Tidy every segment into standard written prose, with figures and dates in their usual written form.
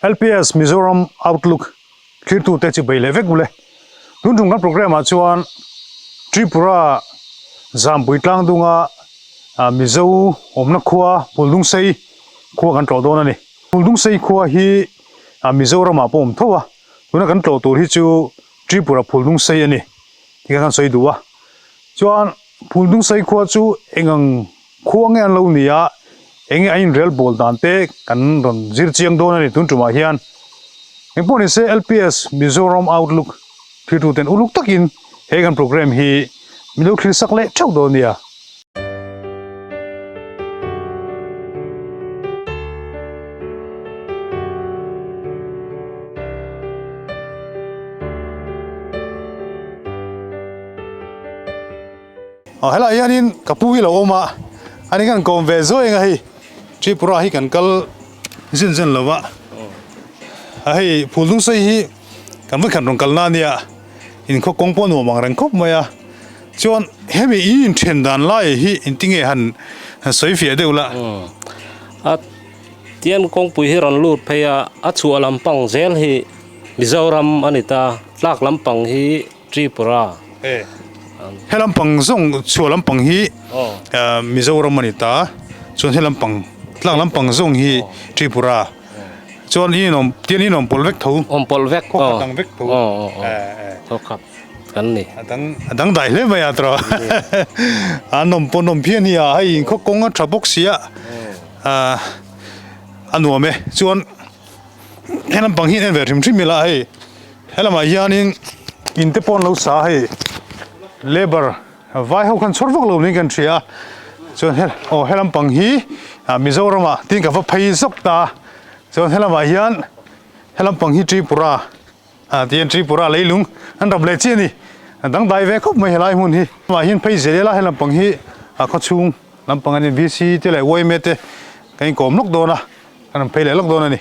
LPS Mizoram Outlook thlirtute chi bei leh vek ule. Tun tum kan programme ah chuan Tripura Zampui tlangdunga Mizo awmna khua Phuldungsei khua kan tlawh dawn a ni. Phuldungsei khua hi Mizoramah pawh awm tho a, tuna kan tlawh tur hi chu Tripura Phuldungsei a ni tih kha kan sawi duh a. Chuan Phuldungsei khua chu eng ang Khua nge an lo ni a, enge a inrel bawl dan te kan rawn zir chiang dawn a ni tun tumah hian. Engpawh ni se LPS Mizoram Outlook thiltu ten uluk takin he kan program hi min lo thlir sak leh theuh dawn nia. Aw helaiah hianin ka pu hi lo awm a ani khan kawm ve zuai eng a hei Tripura hi kan kal zin zen lo va a hei phul dung sawi hi kan va khan rawn kal na ania inkhaw kawng pawh nuam ang reng khawp mai a chuan hemi in inthen dan lai hi engtinge han han sawi fiah deuh la. A tian kawngpui hi rawn lut phei a a chhuah lampang zel hi Mizoram a ni ta tlak lampang hi Tripura. E. He lampang zawng chhuah lampang hi Mizoram a ni ta. Chuan he lampang tlang lampang zawng hi Tripura. Chuan i inawm tian i inawm pawlh vek tho. Awm pawlh vek. Khaw khat ang vek tho. Khaw khat kan ni. A dang a dang dai hle mai a tawh. A nawm pawh nawm phian hi a hei inkhaw kawng a tha bawk si a. A nuam e. Chuan he lampang hi an en ve hrim hrim ila hei helamah hianin in te pawh an lo sa hei labour vai ho khan chhawr vak lo niin kan hria a chuan he aw he lampang hi ah Mizoram ah tin ka va phei zawk ta chuan helamah hian he lampang hi Tripura ah tihian Tripura leilung an rap leh chiah a ni a dangdai ve khawp mai helai hmun hi amah hian phei zel ila he lampang hi a khawchhung lampang a ni V C te leh Y M A te kan inkawm lawk dawn a. Kan rawn phei leh lawk dawn a ni.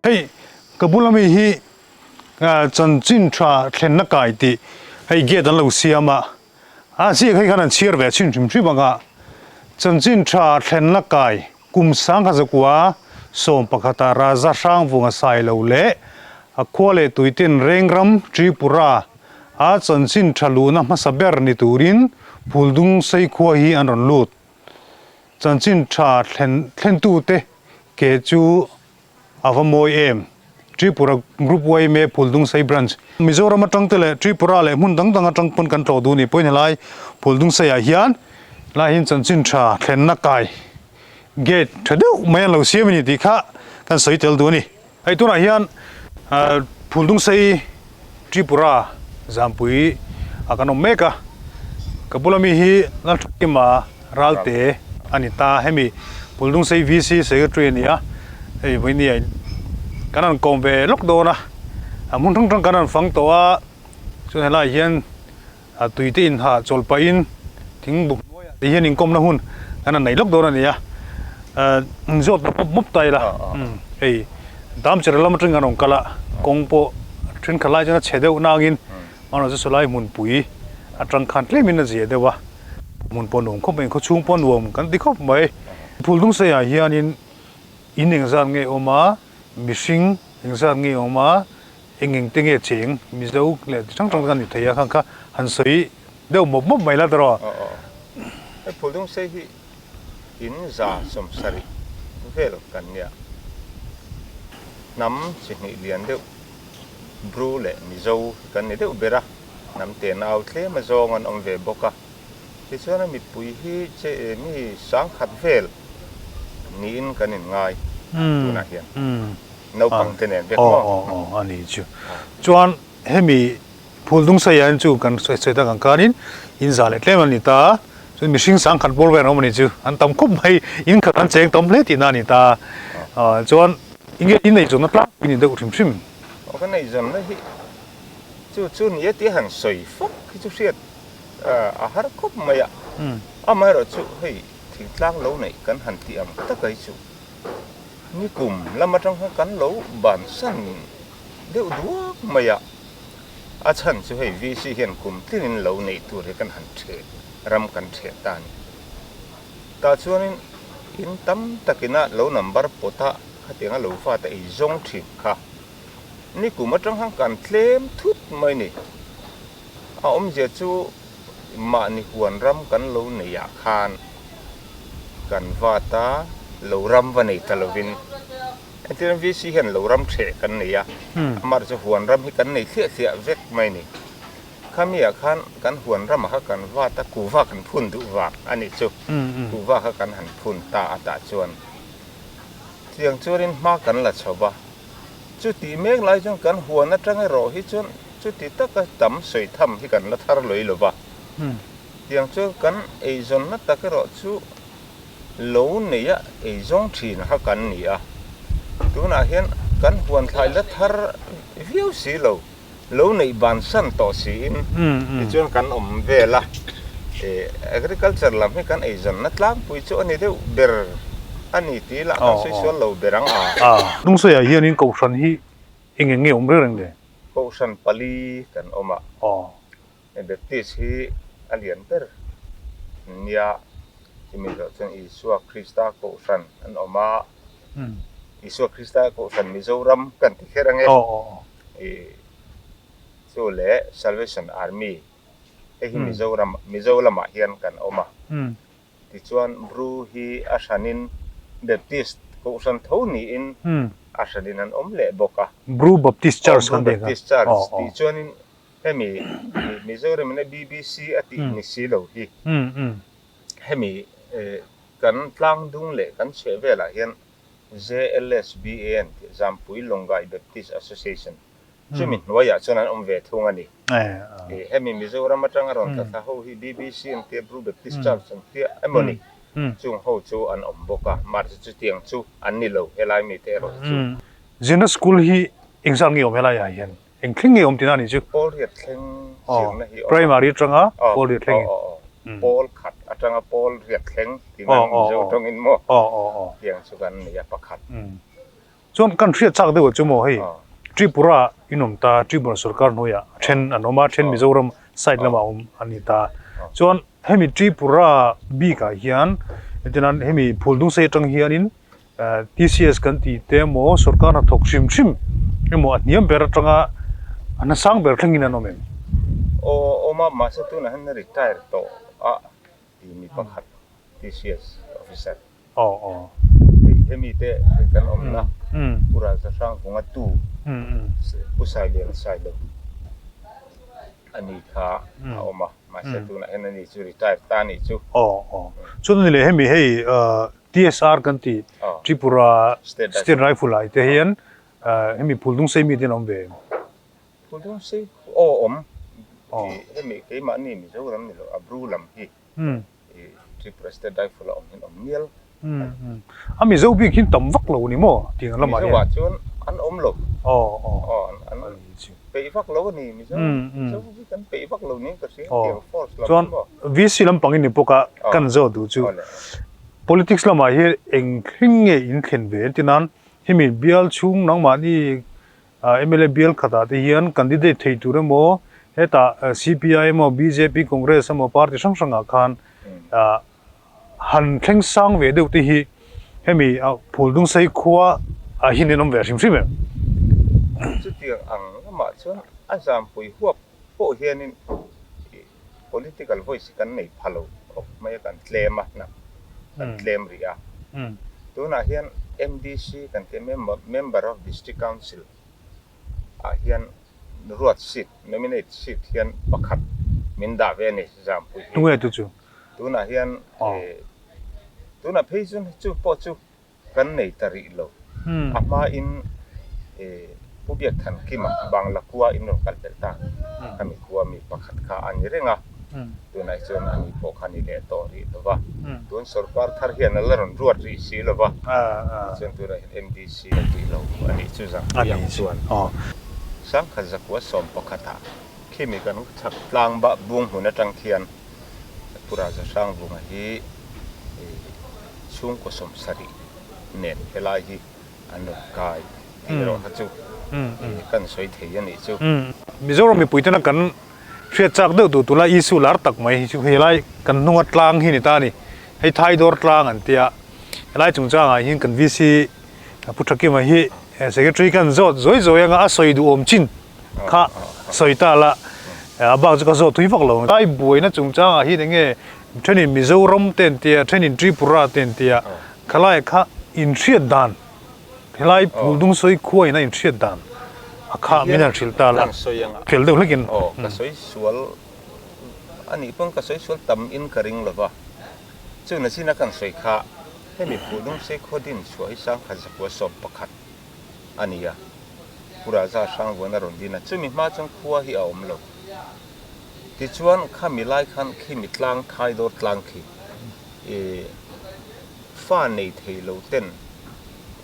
Hei ka bula mi hi chanchin tha thlenna kai tih hei gate an lo siam a. A ziak hei khan an chhiar ve chhin hrim hrim ang a, chanchin tha thlenna kai kum sangha zakua sawm pakhata Raja Hrangvunga Sailo leh a khua leh tuiten Rengram Tripura a chanchin tha luhna hmasa ber ni turin Phuldung Seikhua hi an rawn lut. Chanchin tha thlen thlentute ke chu A va mawi em? Tripura Group yma Phuldungsei Branch, Mizoram atang te leh Tripura leh hmun dang dang atang pawn kan tlawh duh ni pawhin helai Phuldungsei ah hian lai hian chanchin tha thlenna kai gate tha deuh mai an lo siam a ni tih kha kan sawi tel duh a ni. Hei tunah hian Phuldungsei Tripura Zampui ah kan awm mek a, ka bula mi hi Lalthakima Ralte a ni ta, hemi Phuldungsei VC Secretary a ni a, hei vawinia in kan han kawm ve lawk dawn a, a hmun hrang hrang kan han fang tawh a, chuan helaiah hian a tui te inhah chawlh pahin thing buk hnuaiah te hian inkawmna hun kan han nei lawk dawn a ni a, zawt ta pawp pawp ta ila, hei Damchera lam atangin kan rawn kal a, kawng pawh thenkhat lai chuan a chhe deuh nangin Amaherawhchu chu sawlai hmunpui atang khan tlemin a zia deuh a, hmun pawh nuam khawp mai, khawchhung pawh nuam kan ti khawp mai. Phuldungseiah hianin in engzat nge awm a, mihring engzat nge awm a, eng eng te nge cheng Mizo leh ti hrang hrang te khan ni thei a, khang kha han sawi deuh mawp mawp mai la tawh. Aw aw hei Phuldungsei hi in 170 vel kan nia, hnam chi hnih lian deuh Bru leh Mizo hi kan ni deuh ber a, hnam te nau tlem azawng an awm ve bawk a. Tichuan a mipui hi che mi sangkhat vel niin kan inngai tunah hian naupang te nen vek maw? Aw aw a ni chu. Chuan hemi Phuldungsaiah hian chu kan sawi sawi tak ang khanin in za leh tlem a ni ta a, chuan mihring sangkhat bawr vel an awm a ni chu, an tam khawp mai, in khat an cheng tam hle tihna a ni ta. Chuan enge in eizawnna tlangpui ni deuh hrim hrim? Aw kan eizawnna hi chu chu ni e tia han sawi fak hi chu hriat a har khawp mai a, amaherawhchu hei thingtlang lo neih kan han tih ang tak hi chu. Nikum lam atang khan kan lo bansan deuh duak mai a, a chhan chu hei VC hian kum tlinin lo neih tur hi kan han theh ram kan theh ta a ni. Tah chuanin in tam takina lo number pawt a khatianga lo fate ei zawng thin kha nikum atang khan kan tlem thut mai ni. A awmzia chu mahni huan ram kan lo neih ah khan kan vat a, lo ram va nei ta lovin entirna VC hian lo ram hreh kan nei a, amaherawhchu chu huan ram hi kan nei thliah thliah vek mai a ni. Khami ah khan kan huan ramah kha kan vat a, kuhva kan phun duh vang a nih chu, kuhva kha kan han phun ta a tah chuan tiang chuanin hma kan la chho va, chutih mek lai chuan kan huan atang erawh hi chuan Chuti taka tam sawi tham hi kan la thar lawih lo va, tiang chuan kan eizawnna tak erawh chu lo neia eizawng thin kha kan ni a. Tunah hian kan huan thlai la thar viau si lo, lo neih bansan tawh siin tichuan kan awm vel a. Agriculture lam hi kan eizawnna tlangpui chu a ni deuh ber a ni tih lah kan sawi sual lo ber ang a. Lungsawiah hianin Kohhran hi Eng eng nge awm reng reng le? Kohhran pali kan awm a. Baptist hi a lian ber nia, chumi zawh chuan Isua Krista Kohhran an awm a. Isua Krista Kohhran Mizoram kan ti kher ange. Chu leh Salvation Army hei hi Mizoram Mizo lamah hian kan awm a. Tichuan Bru hi a hranin Baptist kohhran tho niin a hranin an awm leh bawk a. Bru Baptist Church kan tih kha. Bru Baptist Church tih chuanin hemi Mizoram in a BBC a tih ni si lo hi. Hemi kan tlangdung leh kan chheh velah hian JLSBA an tih Zampui Longai Baptist Association Chumi hnuaiah chuan an awm ve thung a ni. Hemi Mizoram atanga rawn tla thla ho hi BBC an tia, Bru Baptist Church an tia emaw ni, chung ho chu an awm bawk a, mahse chutiang chu an ni lo helai mite erawh hi chu. Zirna school hi engzat nge awm helaiah hian? Eng thleng nge awm tihna a nih chu? Pawl riat thleng zirna hi awm a. Primary atanga pawl riat thleng in. Pawl khat atanga pawl riat thleng tihna Mizo tawngin maw? Tiang chu kan nei a pakhat. Chuan kan hriat chak deuh chu maw hei Tripura in awm ta, Tripura sorkar hnuaiah then an awm a, then Mizoram side lamah awm an ni ta. Chuan hemi Tripura bikah hian hetinan hemi Phuldungsei atang hianin TCS kan tih te emaw sorkar hnathawk hrim hrim emaw a hniam ber atanga a hnasang ber thlengin an awm em? Aw awm a, mahse tunah hian retire tawh a ti mi pakhat TCS officer. Aw aw. Hei hemi te hei kan awmna Pu Raja Hrangvunga tu Pu Sailian Sailo a ni kha a awm a, mahse tunah hian ani chu retire ta a nih chu. Aw aw. Chuan ani leh hemi hei TSR kan tih Tripura State Rifle ah te hian hemi Phuldungsei mi te an awm ve em? Phuldungsei aw awm. Hemi keimahni Mizoram ni lo a Bru lam hi. Tripura State Rifle a awm hian awm mial a ni. A Mizo bik hi tam vak lo ni maw tih ang lamah hian? Mizo ah chuan an awm lo. Aw an peih vak lo a ni Mizo Mizo hi kan peih vak lo niin ka hria tiang force lam chu maw. Chuan VC lampang in ni bawk a kan zawh duh chu politics lamah hian eng thleng nge in thlen ve ti nan hemi bial chhung nangmahni Mla bial khatah te hian candidate thei tur emaw hetah CPI emaw bjp Congress emaw party hrang hrangah khan han thleng sang ve deuh te hi hemi Phuldungsei khua ah hian an awm ve hrim hrim em? Chutiang ang lamah chuan a zampui huap pawh hianin political voice hi kan nei pha lo khawp mai a, kan tlem a, kan tlem rih a. Tunah hian MDC kan tih Member of District Council ah hian ruat seat, nominate seat hian pakhat min dah ve a ni Zampui hi. Tunge tu chu? Tunah hian tunah phei chuan chu pawh chu Kan nei ta rih lo. A hmain Pu Biakthankima Bangla khua in rawn kal belh ta. Khami khua mi pakhat kha a ni reng a. Tunah hi chuan ani pawh kha ni leh tawh rih lo va. Tun sorkar thar hian a la rawn ruat rih si lo va. Tichuan tunah hian MDC a tih lo a nih chu zang pui ang chuan. Sangkhat zakua 11 ah khimi kan chhak tlang bung hmun atang khian Pu Raja Hrangvunga hi chhungkaw 70 nen helai hi. An rawn kai tih erawh kha chu kan sawi thei a nih chu. Mizoram mipui tena kan hriat chak deuh duh tula issue lar tak mai hi chu helai kan hnunga tlang hi ni ta a ni. Hei Thaidawr tlang an tia, helai chungchangah hian kan VC Pu Thakima hi Secretary khan zawt zawi zawi anga a sawi duhawm chin kha sawi ta la, a bak chu ka zawt thui vak lo. Lai buaina chungchangah hian enge thenin Mizoram te an tia, thenin Tripura te an tia, khalai kha inhriat dan, helai Phuldungsawi khua in a inhriat dan a kha min han hrilh ta la, fel deuh hlekin. Aw, ka sawi sual a nih pawn ka sawi sual tam in ka ring lova, chu nachina kan sawi kha hemi Phuldungsei khua din chhuah hi sangkhat zakua 11 a ni a, Pu Raja Hrangvuan a rawn din a, chumi hma chuan khua hi a awm lo. Tichuan khami lai khan khimi tlang Thaidawr tlang khi ih fa nei thei lo ten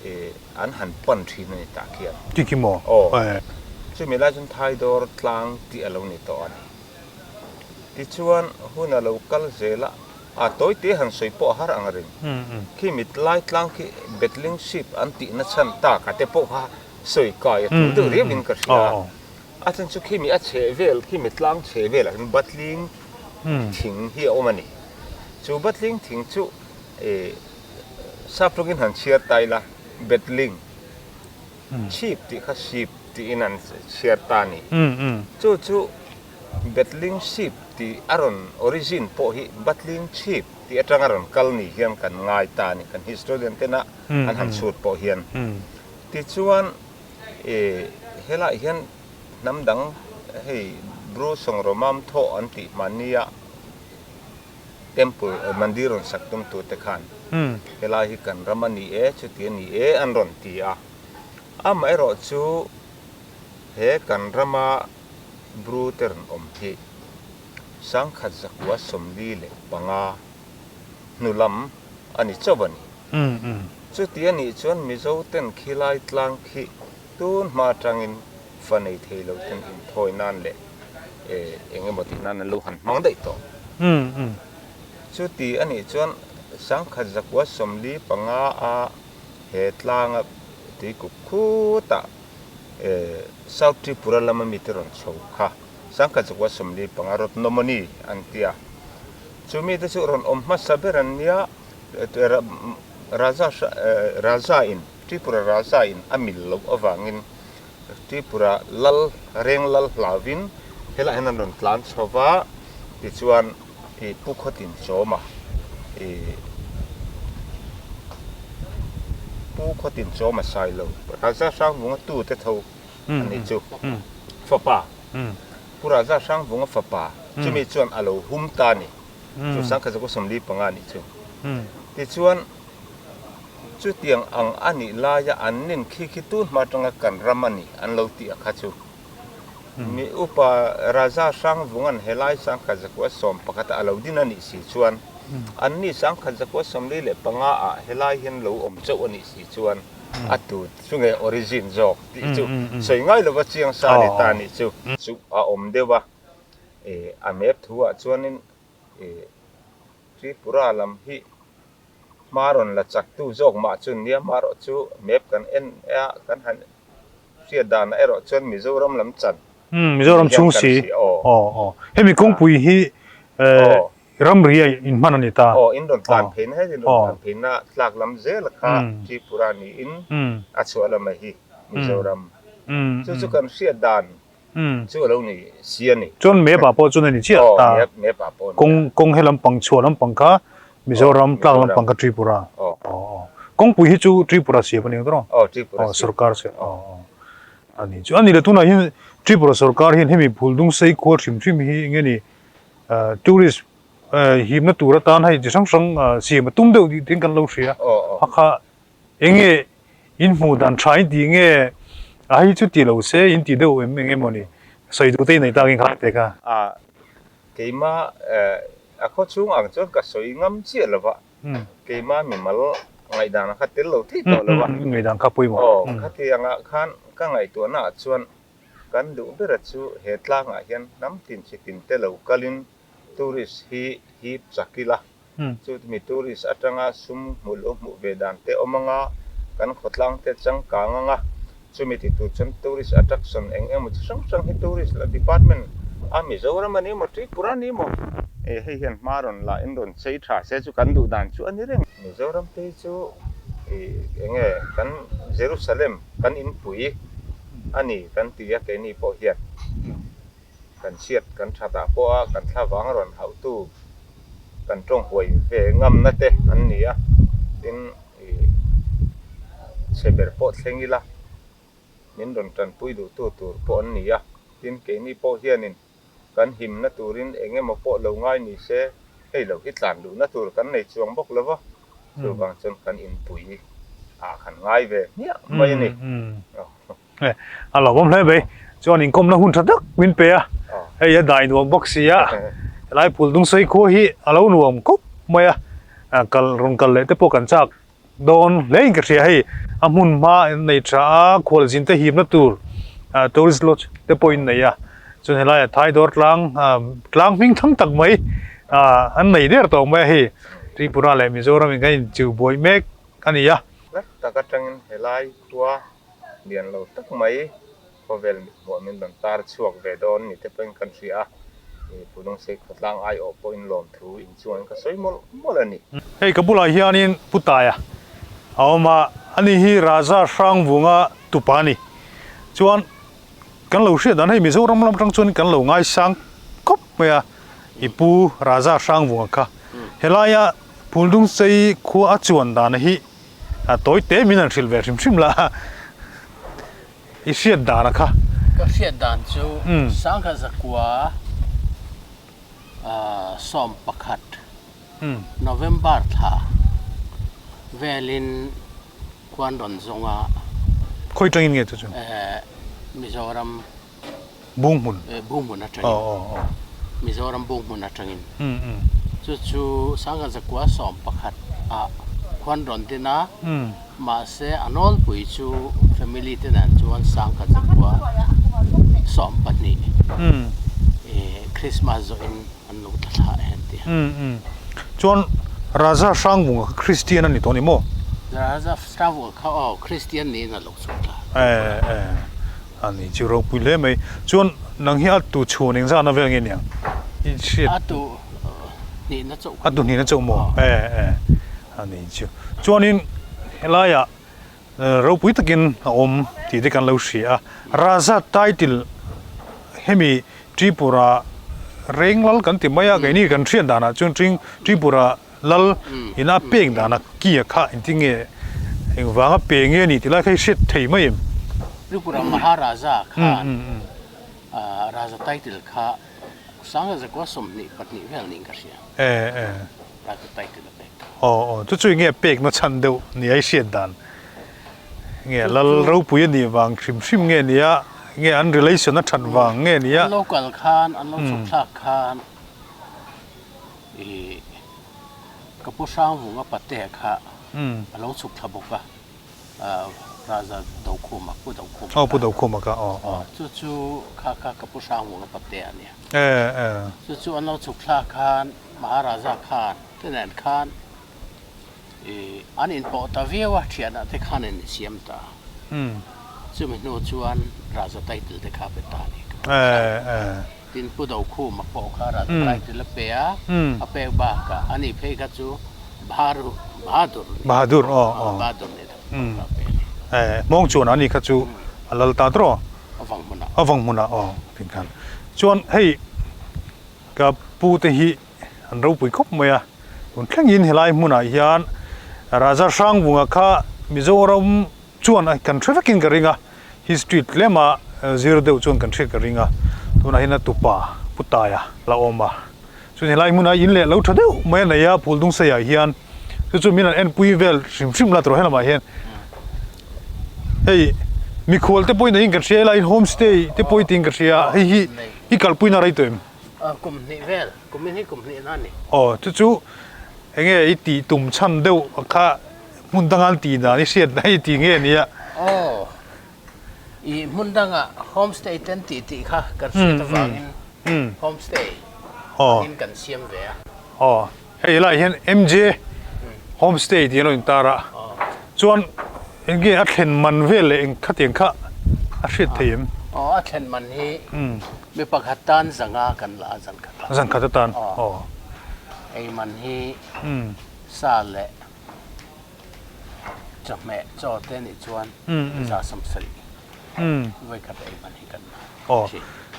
ih an han pan thin a ni tah khian. Ti khi maw? Aw. Chumi lai chuan Thaidawr tlang tih a lo ni tawh a ni. Tichuan hun a lo kal zel a, a tawi te han sawi pawh a har ang reng. Khi mit lai tlang khi Betling Ship an tihna chhan tak a te pawh kha sawi kai a tul deuh riau in ka hria a. A chhan chu khimi a chheh vel, khimi tlang chheh velah hian Batling thing hi a awm a ni. Chu Batling thing chu eh sap tawngin han chhiar ta ila Betling Chhip tih kha Ship tiin an chhiar ta a ni. Chu chu Betling Ship tih a rawn origin pawh hi Batling Chhip tih atanga rawn kal ni hian kan ngai ta a ni, kan historian tena an han chhut pawh hian. Tichuan eh helaiah hian hnam dang hei Bru Sawngrawmam thawh an tih hmannia temple mandir rawn sak tum tute khan helai hi kan ram a ni e chuti a ni e an rawn ti a. Amaherawhchu he kan rama Bru te rawn awm hi 1945 hnu lam a ni chauh a ni. Chuti a nih chuan Mizo ten khilai tlang khi tun hma atangin fa nei thei lo ten inthawi nan leh eng emaw tih nan an lo han hmang daih tawh. Chuti a nih chuan 1945 a he tlanga tuikuk khutah South Tripura lama mite rawn chho kha 1945 Rotnomoni an ti a. Chu mite chu rawn awm hmasa ber an nia, Raja Raja in Tripura Raja in a mil loh avangin Tripura lal reng lal hlauvin helaiah hian an rawn tlan chho va, tichuan i Pu Khawtin Chawma i Pu Khawtin Chawma Sailo Raja Hrangvunga tute tho a nih chu fapa Pu Raja Hrangvunga fapa chumi chuan a lo hum ta a ni chu 1945 nih chu tichuan chutiang ang a nih laia an nin khi khi tun hma atanga kan ram a ni an lo tih a kha chu mi upa Raja Hrangvunga'n helai 1911 a lo din a nih si chuan an ni 1945 ah helai hian lo awm chauh a nih si chuan a tu chu nge origin zawk tih chu sawi ngai lova chiang sa a ni ta nih chu. Chu a awm deuh a, a map thu ah chuanin Tripura lam hi hma rawn la chak tu zawk mah chu nia marawh chu map kan en a kan han hriat danah erawh chuan Mizoram lam chan Mizoram chhung si aw aw hemi kawngpui hi ramri a inhman a ni ta. Aw in rawn tlan phei na heti in rawn tlan phei na tlak lam zel kha Tripura niin a chhuah lamah hi Mizoram chu chu kan hriat dan Chu a lo ni si a ni. Chuan map ah pawh chuan a ni chiah ta. Aw, map ah pawh a ni. Kawng kawng he lampang chhuah lampang kha Mizoram tlak lampang kha Tripura. Aw. Aw. Kawngpui hi chu Tripura siam a ni ang tawh. Aw, Tripura siam. Aw, sorkar siam. Aw, aw. A ni chu. A ni le tunah hian Tripura sorkar hian hemi Phuldung sei khua hrim hrim hi enge ni tourist himna tur atan hei chi hrang hrang siam a tum deuh tih te kan lo hria. Aw, aw. A kha Enge in hmuh dan tha in tih nge a hei chu ti lo se in ti deuh em eng emaw ni sawi duh te in nei tak in kha te kha. A keima a khaw chhung ang chuan ka sawi ngam chiah lo va, keima mimal ngaihdan kha tel lo thei tawh lo va. Ngaihdan kha pawimawh. Aw khatiang ah khan ka ngaihtuahna ah chuan kan duh ber a chu he tlang ah hian hnam tin chi tin te lo kal in tourist hi hip chak ila. Chu mi tourist atanga sum hmuh lo hmuh ve dan te awm anga. Kan khawtlang te changkang anga chumi ti tur chuan tourist attraction eng emaw chi hrang hrang hi tourist la department a Mizoram a ni maw Tripura a ni maw eh hei hian hma rawn lah in rawn chei tha se chu kan duh dan chu a ni reng. Mizoram te hi chu ih eng nge kan Jerusalem kan inpui a ni kan ti a keini pawh hian kan chhiat kan that ah pawh a kan thlavang rawn hauhtu kan tawng huai ve ngamna te an ni a tin Ih, chhe ber pawh thleng ila, min rawn tanpui duhtu tur pawh an ni a, tin keini pawh hianin kan himna turin eng emaw pawh lo ngai ni se, hei lo hi tlan luhna tur kan nei chuang bawk lo va, chuvang chuan kan inpui ah kan ngai ve hmiah mai a ni. A lo awm hle mai. Chuan inkawmna hun tha tak min pe a, hei a dai nuam bawk si a, helai Phuldungsawi khua hi a lo nuam khawp mai a, kal rawn kal leh te pawh kan chak dawn hle in ka hria hei a hmun hma in nei tha a, khualzin te himna tur tourist lodge te pawh in nei a, chuan helai ah Thaidawr tlang tlang hming thang tak mai an nei der tawh mai a hei Tripura leh Mizoram in kan inchiu buai mek a ni a. Hlat tak atangin helai khua lian lo tak mai khawvel mithmuah min rawn tar chhuak ve dawn ni te pawhin kan hria a, ih Pulungsei khawtlang aiawh pawhin lawmthu inchungin ka sawi mawlh mawlh a ni. Hei ka bulah hianin Pu Taia a awm a, ani hi Raja Hrangvunga tupa a ni. Chuan kan lo hriat dan hei Mizoram lam atang chuan kan lo ngaisang khawp mai a, i Pu Raja Hrangvunga kha. Helaia Phuldungsei khua a chuan dan hi A tawi te min han hrilh ve hrim hrim la, i hriat dan a kha. Ka hriat dan chu Sangha zakua 11 November thla velin khuan rawn zawng a. Khawi tangin nge chu chu? Mizoram. Bunghmun. Bunghmun atangin. Mizoram Bunghmun atangin. Chu chu Sangha zakua 11 ah khuan rawn din a, mahse a nawlpui chu family te nen chuan Sangha zakua 12 Christmas zawhin an lo tla thla e an ti a. Chuan Raja Hrangvunga kha Christian a ni tawh a ni maw? Raja Hrangvunga kha aw Christian niin a lo chhuak ta. A ni chu ropui hle mai. Chuan nang hi a tu chhun eng zahna vel nge niang? I hriat. A tu hnihna chauh. A tu hnihna chauh maw? E e a ni chu. Chuanin helaiah ropui takin a awm tih te kan lo hria a. Raja title hemi Tripura reng lal kan ti mai a, keini kan hriat danah chuan Tripura Lal ina pek dana ki a kha engtin nge engvanga pe nge a ni tih lai kha i hriat thei mai em? Tripura Maharaja khan Raja title kha Sangha zakua 22 vel niin ka hria. Raja title a pek kha. Aw aw chu chu enge a pek na chhan deuh ni a i hriat dan? Nge Lal ropui a nih vang hrim hrim nge nia nge an relation a that vang nge nia? An lo kal khan an lo chhuk thlak khan Ih, ka pu Hrangvunga pate kha a lo chhuk thla bawk a, Raja Dokhuma, Pu Dokhuma kha. Aw, Pu Dokhuma kha, aw, aw. Chu chu kha kha ka pu Hrangvunga pate a nia. E, e. Chu chu an lo chhuk thla khan Maharaja khan te nen khan ih an inpawh ta viau a, thianah te khan an insiam ta a. Chumi hnu chuan Raja title te kha a pe ta a ni. E, e. Tin Pu Dokhuma pawh kha Raja title a pe a, a pek bakah ani phei kha chu Baharu, Bahadur ni. Bahadur, aw, aw. Bahadur ni tho pawh kha a pe a ni. Eh, hmawng chuan ani kha chu a lal ta tawh. A vang hmunah. A vang hmunah, aw, tin khan. Chuan hei ka pu te hi an ropui khawp mai a, tun thlengin helai hmunah hian Raja Hrangvunga kha Mizoram chuan kan hre vekin ka ring a, history tlema zir deuh chuan kan hriat ka ring a, tunah hian a tupa Pu Taia la awm a, chuan helai hmunah in leh lo tha deuh mai a nei a, Phuldungseiah hian chu chu min han enpui vel hrim hrim la tawh helamah hian hei mikhual te pawhin in kan hria helai homestay te pawhin tiin ka hria hei hi i kalpui na rei tawh em? Kum hnih vel, kum in hi kum hnih na a ni. Aw chu chu enge i tih tum chhan deuh kha Hmun danga an tih dan i hriat na i tih nge nia? Aw, i hmun danga homestay te an tih tih kha kan hriat avangin homestay angin kan siam ve a. Aw, hei lai hian MJ homestay tih an lo intar a, chuan Enge a thlen man vel leh eng khatiang kha a hriat thei em? Aw a thlen man hi mi pakhat tan zanga kan la a zan khat a. Zan khat atan aw. Ei man hi sa leh chawhmeh chaw te nih chuan 170 vawi khat ei man hi kan la Aw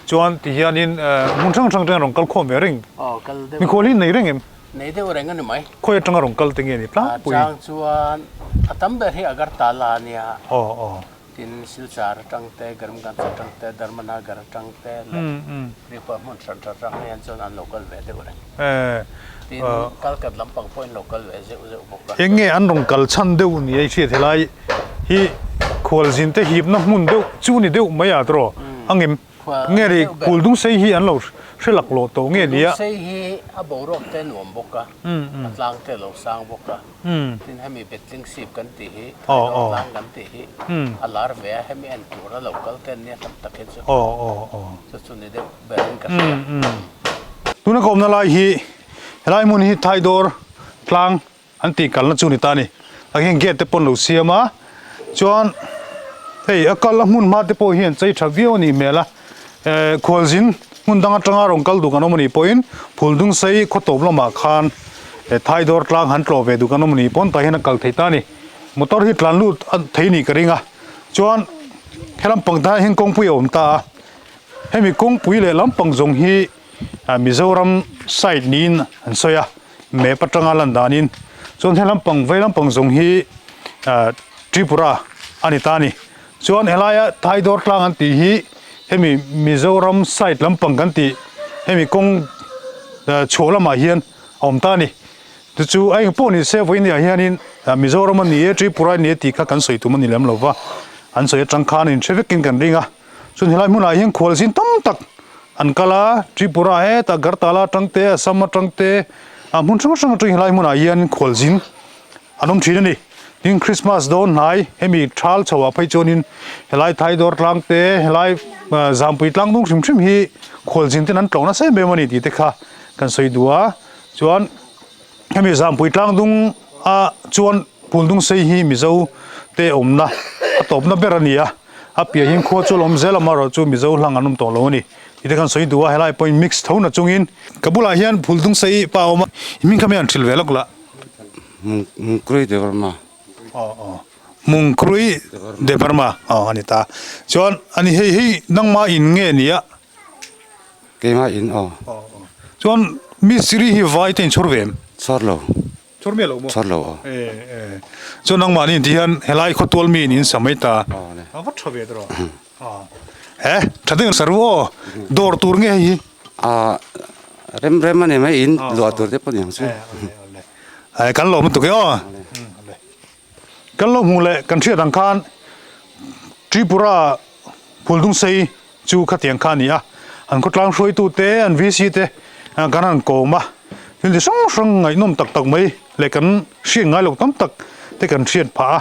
chuan ti hianin hmun hrang hrang atanga rawn kal khawm ve reng. Aw kal deuh. Mikhual hi nei reng em? Nei deuh reng a ni mai. Khawi atanga rawn kal te nge ni tlangpui? A chang chuan a tam ber hi Agartala a nia. Aw aw. Tin Silchar atang te, Karimganj atang te, Dharmanagar atang te leh Tripura hmun hran hran atang hian chuan an lo kal ve deuh reng. Tin Kalkat lampang pawhin lo kal ve zeuh zeuh bawk a. Eng nge an rawn kal chhan deuh ni a i hriat helai hi khualzin te hipna hmun deuh chu ni deuh mai a tawh angem? Nge ri kul dung sei hi an lo hre lak lawh tawh nge nia? Kul dung sei hi a boruak te nuam bawk a, a tlang te lo sang bawk a, tin hemi betling sip kan tih hi, thaidawr tlang kan tih hi a lar ve a, hemi en tur a lo kal te an nia tam tak hi chu, chu chu ni deuh ber in ka hria. Tuna ka awmna lai hi helai hmun hi thaidawr tlang An tih kalna chu ni ta a ni. Tah hian gate te pawh an lo siam a, chuan hei a kal a hmun hma te pawh hian chei tha viau a nih hmel a, eh khualzin hmun dang atanga rawn kal duh kan awm a nih pawhin Phuldung sei khaw tawp lamah khan eh Thaidawr tlang han tlawh ve duh kan awm a nih pawn tah hian a kal thei ta a ni. Motor hi tlan lut a thei nih ka ring a, chuan helam pang tah hian kawngpui a awm ta a, hemi kawngpui leh lampang zawng hi Mizoram side niin an sawi a. Map atanga lan danin chuan he lampang vei lampang zawng hi Tripura a ni ta a ni. Chuan helaia Thaidawr tlang an tih hi hemi Mizoram side lampang kan tih hemi kawng chhuah lamah hian a awm ta a ni. Chu chu a engpawh ni se vawiin ah hianin Mizoram a ni e Tripura a ni e tih kha kan sawi tum a ni lem lo va, an sawi atang khan inhre vekin kan ring a. Chuan helai hmunah hian khualzin tam tak an kal a, Tripura hetah Agartala atang te, Assam atang te, ah hmun hrang hrang atangin helai hmunah hian khualzin an awm thin a ni. Tin Christmas dawn hnai hemi thal chho ah phei chuanin helai Thaidawr tlang te, helai Zampui tlang dung hrim hrim hi khualzin ten an tlawh nasa em em a ni tih te kha kan sawi duh a. Chuan hemi Zampui tlang dung ah chuan Puldung sei hi Mizo te awmna a tawpna ber a ni a. A piah hian khua chu a lawm zel a, amaherawh chu Mizo hlang an awm tawh lo a ni. Tite khan sawi duh a, helai pawhin mix tho na chungin. Ka bulah hian Phuldung sei pa a awm a, i hming kha mai an hrilh ve lawk lah. Mungkrui Devarma. Aw aw Mungkrui Devarma aw a ni ta. Chuan ani hei hei nangmah in nge ni a? Keimah in aw. Aw aw Chuan mistiri hi vai te in chhawr ve em? Chhawr lo. Chhawr miah lo maw? Chhawr lo aw. E e. Chuan nangmahni inti hian helai khawtual mi in sa mai ta. Aw le. A va tha ve tawh. A. He, tha deuh sa ru aw. Dawr tur nge hei hi? A, rem rem a ni mai in luah tur te pawh ni ang chu. E awle awle. E kan lawm lutuk e aw. Kan lo hmuh leh kan hriat ang khan Tripura Phuldung sei chu khatiang kha a ni a, an khawtlang hruaitute, an VC te kan han kawm a, thil chi hrang hrang ngaihnawm tak tak mai leh kan hriat ngai loh tam tak te kan hriat phah a,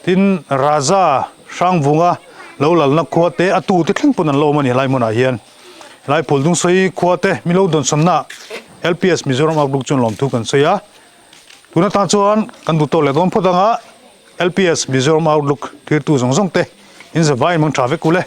tin Raja Hrangvunga lo lalna khua te a tute thleng pawn an lo awm a ni helai hmunah hian. Helai Phuldungsawi khua te Milo Dawnsamna LPS Mizoram Outlook chuan lawmthu kan sawi a, tun atang chuan kan duh tawh leh dawn phawt anga LPS Mizoram Outlook thirtu zawng zawng te in zavai mang tha vek u le.